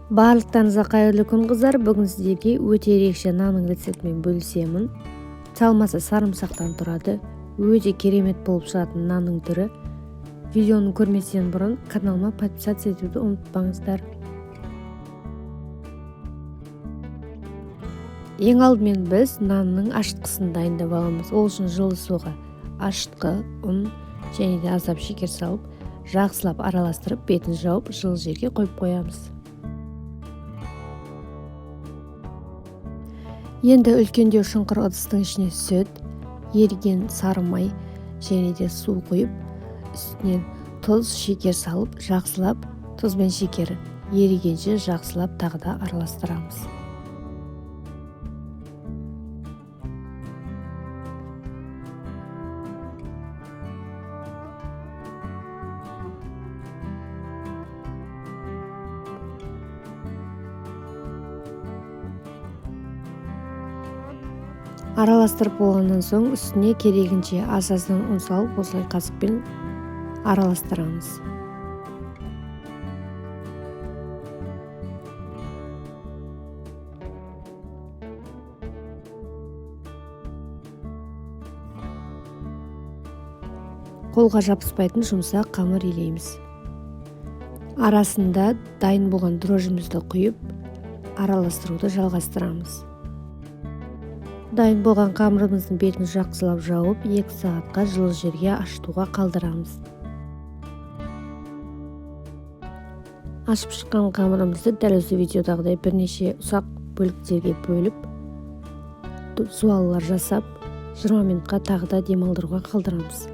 Барлықтарыңызға қайырлы күн, қыздар. Бүгін сіздерге өте ерекше нанның рецептімен бөлісемін. Салмасы сарымсақтан тұрады. Өте керемет болып шығатын нанның түрі. Видеоны көрместен бұрын каналыма подписаться етуді ұмытпаңыздар. Ең алдымен біз нанның ашытқысын дайындап аламыз. Ол үшін жылы суға ашытқы, ұн және де аздап шекер салып, жақсылап араластырып, бетін жауып, жылы жерге қойып қоямыз. Енді үлкендеу шұңқыр ыдыстың ішіне сүт, еріген сары май және де су құйып, үстінен тұз, шекер салып, жақсылап тұз бен шекері ерігенше жақсылап тағы да араластырамыз. Араластырып болғаннан соң үстіне керегінше аз-аздан ұн салып, осылай қасықпен араластырамыз. Қолға жабыспайтын жұмсақ қамыр илейміз. Арасында дайын болған дрожжімізді құйып, араластыруды жалғастырамыз. Дайын болған қамырымыздың бетін жақсылап жауып, 2 сағатқа жылы жерге ашытуға қалдырамыз. Ашып шыққан қамырымызды дәл осы видеодағыдай бірнеше ұсақ бөліктерге бөліп, зуалылар жасап, 20 минутқа тағы да демалдыруға қалдырамыз.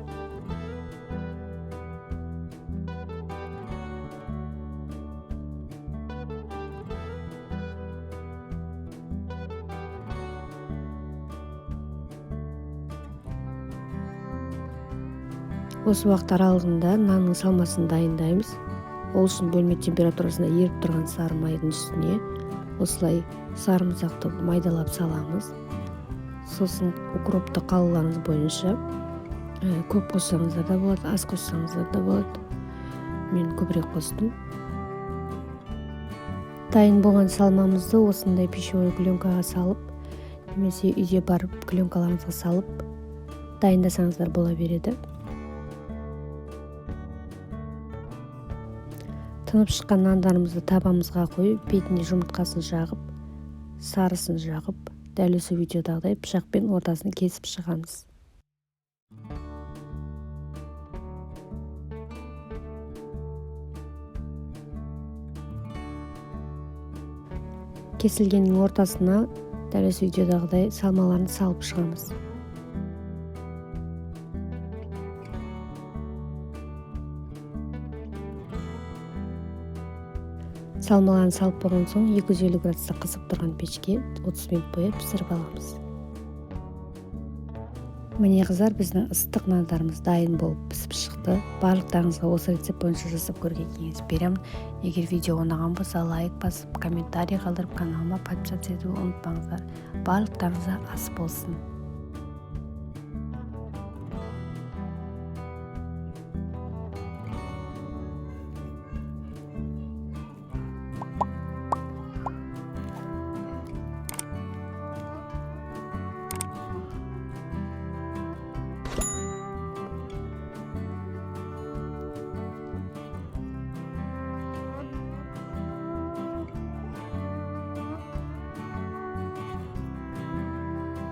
Осы уақыт аралығында нанның салмасын дайындаймыз. Ол үшін бөлме температурасында еріп тұрған сары майдың үстіне осылай сарымсақты майдалап саламыз. Сосын укропты қалауларыңыз бойынша, көп қоссаңыздар да болады, аз қоссаңыздар да болады. Мен көбірек қостым. Дайын болған салмамызды осындай пищевой пленкаға салып, немесе үйде бар пленкаларыңызға салып дайындасаңыздар бола береді. Тынып шыққан нандарымызды табамызға қойып, бетіне жұмыртқасын жағып, сарысын жағып, дәл осы видеодағыдай пышақпен ортасын кесіп шығамыз. Кесілгеннің ортасына дәл осы видеодағыдай салмаларын салып шығамыз. Салмаларын салып болған соң 250 градуста қызып тұрған пешке 30 минут бойы пісіріп аламыз. Міне қыздар, біздің ыстық нандарымыз дайын болып пісіп шықты. Барлықтарыңызға осы рецепт бойынша жасап көруге кеңес беремін. Егер видео ұнаған болса, лайк басып, комментарий қалдырып, каналыма подписаться етуді ұмытпаңыздар. Барлықтарыңызға ас болсын.